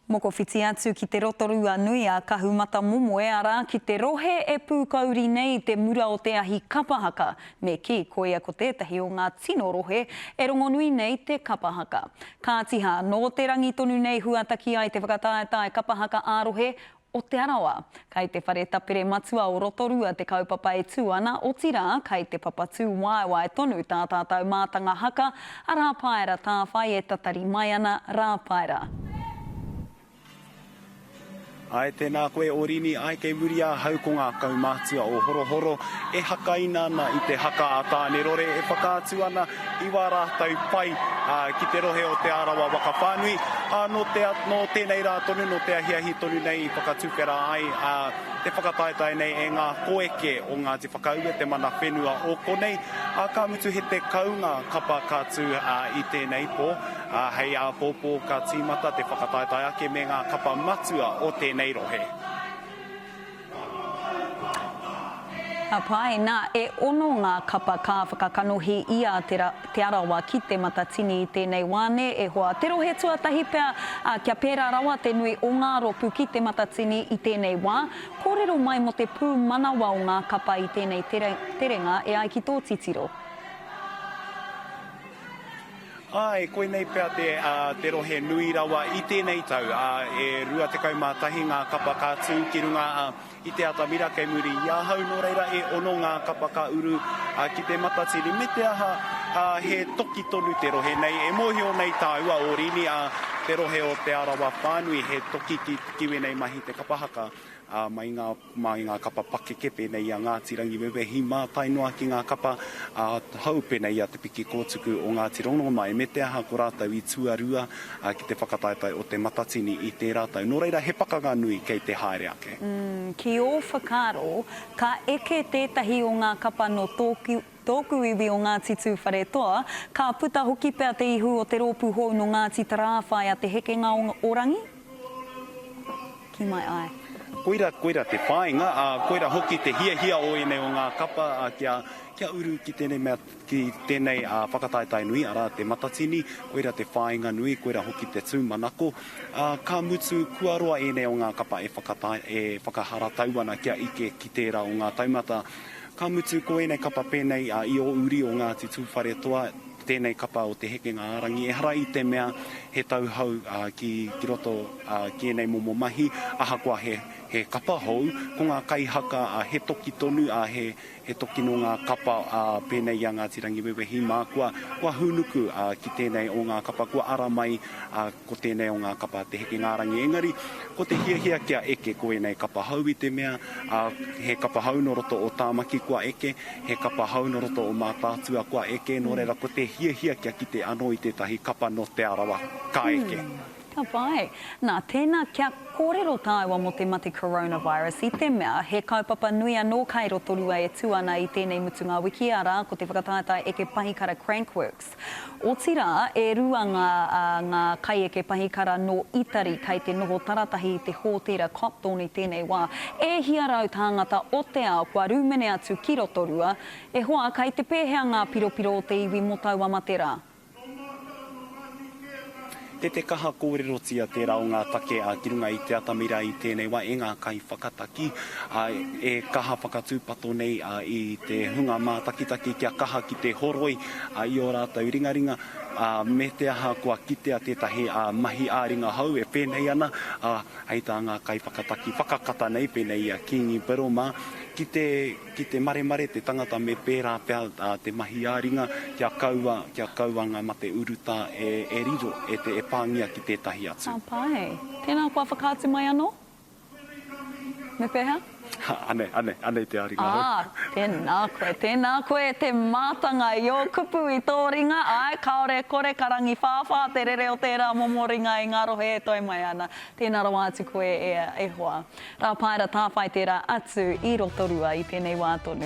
Mokowhiti atu ki te Rotorua nui a Kahumatamomoe, arā, ki te rohe e pūkauri nei te mura o te ahi kapa haka, me kī, koia ko tētahi o ngā tino rohe e rongonui nei te kapa haka. Kāti hā, nō te rangi tonu nei huataki ai te whakataetae kapa haka ā-rohe o Te Arawa. Kai te whare tapere matua o Rotorua te kaupapa e tū ana, otirā, kai te papa tū waewae tonu tā tātou mātanga haka, a Rāpaera Tāwhai e tatari mai ana, Rāpaera. Āe, tēnā koe Orini, āe kei muri ahau ko ngā kaumātua o Horohoro e hakaina ana i te haka a Tānerore e whakaatu ana i wā rātou pai ki te rohe o Te Arawa waka whānui, ā, nō te, nō tēnei rā tonu, nō te ahiahi tonu nei i whakatuwhera ai te whakataetae nei e ngā koeke o Ngāti Whakaue, te mana whenua o konei, ā, ka mutu he 10 ngā kapa ka tū i tēnei pō, ā, hei āpōpō ka tīmata te whakataetae ake me ngā kapa matua o tēnei rohe. Ka pai, nā, e ono ngā kapa ka whakakanohi i a Te Te Arawa ki Te Matatini i tēnei wā, nē, e hoa. Te rohe tuatahi pea, ā, kia pērā rawa te nui o ngā ropu ki Te Matatini i tēnei wā. Kōrero mai mō te pūmanawa o ngā kapa i tēnei tere, terenga e ai ki tō titiro. Āe, koinei pea te, ā, te rohe nui rawa i tēnei tau, ā, e 21 ngā kapa ka tū ki runga, ā, i te atamira kei muri i ahau, nō reira e ono ngā kapa ka uru, ā, ki te Matatini, me te aha, ā, he toki tonu te rohe nei, e mōhio nei tāua, o Rini, ā, te rohe o Te Arawa whānui, he toki ki, ki wēnei mahi te kapa haka, ā, mai ngā Mai ngā kapa pakeke pēnei i a Ngāti Rangiwewehi mā tae noa ki ngā kapa hou pēnei i a Te Piki Kōtuku o Ngāti Rongomai me te aha ko rātou i tuarua ki te whakataetae o Te Matatini i tērā tau. Nō reira he pakanga nui kei te haere ake. Ki ō whakaaro, ka eke tētahi o ngā kapa nō tōku iwi o Ngāti Tūwharetoa, ka puta hoki pea te ihu o te rōpū hou nō Ngāti Tarāwhai a Te Hekenga o Rangi? Kī mai, āe. Koira, koira te whāinga, ā, koira hoki te hiahia o ēnei o ngā kapa, ā, kia, kia uru ki tēnei mea, ki tēnei, ā, whakataetae nui, arā, te Matatini, koira te whāinga nui, koira hoki te tūmanako, ā, ka mutu, kua roa ēnei o ngā kapa e whakatae, e whakaharatau ana kia ike ki tērā o ngā taumata. Ka mutu, ko ēnei kapa pēnei, ā, i ō uri o Ngāti Tūwharetoa, tēnei kapa o Te Hekenga ā-Rangi, ehara i te mea he tauhou ki roto ki ēnei momo mahi, ahakoa he, he kapa hou, ko ngā kaihaka he toki tonu, he, he toki nō ngā kapa pēnei i a Ngāti Rangiwewehi mā, kua, kua hūnuku ki tēnei o ngā kapa, kua ara mai ko tēnei o ngā kapa Te Hekenga ā-Rangi. Engari, ko te hiahia kia eke ko ēnei kapa hou i te mea, he kapa hou nō roto o Tāmaki kua eke, He kapa hou nō roto o Mātaatua kua eke, nō reira ko te hiahia kia kite anō i tētahi kapa nō Te Arawa ka eke. Ka pai. Nā, tēnā kia kōrero tāua mō te mate coronavirus i te mea he kaupapa nui anō kai Rotorua e tū ana i tēnei mutunga wiki, arā, ko te whakataetae eke pahikara Crankworx. Otirā, e rua ngā, ngā kaieke pahikara nō Itari kei te noho taratahi i te hōtēra Copthorne i tēnei wā. E hia rau tāngata o te ao kua rūmene atu ki Rotorua. E hoa, kei te pēhea ngā piropiro o te iwi mō taua mate rā? Te te kaha kōrerotia tērā o ngā take ki runga i te atamira i tēnei wā e ngā kaiwhakataki, e kaha whakatūpato nei i te hunga mātakitaki kia kaha ki te horoi i ō rātou ringaringa, me te aha kua kitea tētahi mahi ā-ringa hou e pēnei ana, hei tā ngā kaiwhakataki whakakata nei pēnei i a Kīngi Biddle mā, ki te, ki te maremare te tangata me pērā pea te mahi ā-ringa kia kaua, kia kaua ngā mate urutā e, e riro, e te, e pāngia ki tētahi atu. Ka pai. Tēnā koa whakaatu mai anō? Me pēhea? Anei, anei, anei te ā-ringa hou. Ā, tēnā koe, tēnā koe e te mātanga i ō kupu i tō ringa, āe, kāore e kore ka rangiwhāwhā te rere o tērā momo ringa i ngā rohe e toe mai ana. Tēnā rawa atu koe e, e hoa. Rā Paera Tāwhai tērā atu i Rotorua i tēnei wā tonu.